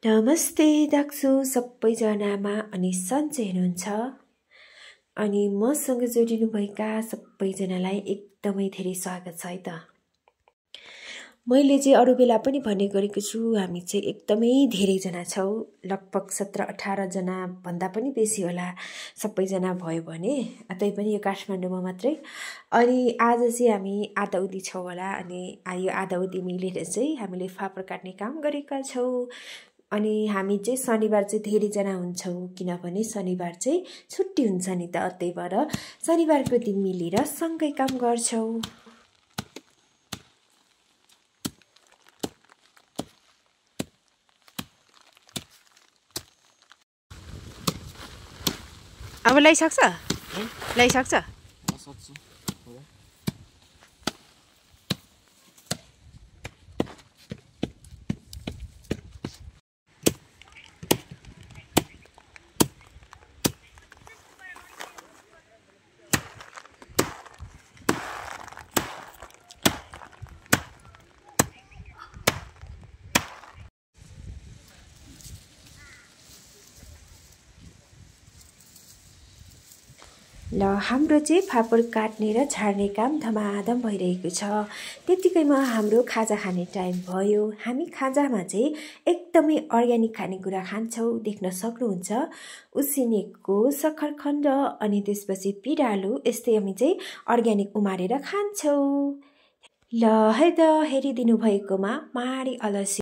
नमस्ते दाक्सु सबैजनामा अनि सन्चै हुनुहुन्छ अनि मसँग जोडिनु भएका सबैजनालाई एकदमै धेरै स्वागत छ है त। मैले चाहिँ अरु बेला पनि भन्ने गरेको छु, हामी चाहिँ एकदमै धेरै जना छौ, लगभग 17-18 जना भन्दा पनि बेसी होला सबैजना भयो भने, तै पनि यो काठमाडौँमा मात्रै। अनि आज चाहिँ हामी आधाउधी छौ होला, अनि यो आधाउधी मिलेर चाहिँ हामीले फापर काट्ने काम गरेका छौ। अनि हामी चाहिँ शनिबार चाहिँ धेरै जना हुन्छौं, किनभने शनिबार चाहिँ छुट्टी हुन्छ नि त, त्यही भएर शनिबारको दिन मिलेर सँगै काम गर्छौं। अब ल्याइसक्छ? ल्याइसक्छ? ल हाम्रो चाहिँ फापर काट्ने र झार्ने काम धमाधम भइरहेको छ। त्यतिकैमा हाम्रो खाजा खाने टाइम भयो। हामी खाजामा चाहिँ एकदमै अर्ग्यानिक खानेकुरा खान्छौं, देख्न सक्नुहुन्छ। उसिनेको सक्खरखण्ड अनि त्यसपछि पिँडालु, यस्तै हामी चाहिँ अर्ग्यानिक उमारेर खान्छौं। ल है त हेरिदिनु भएकोमा माडी अलसी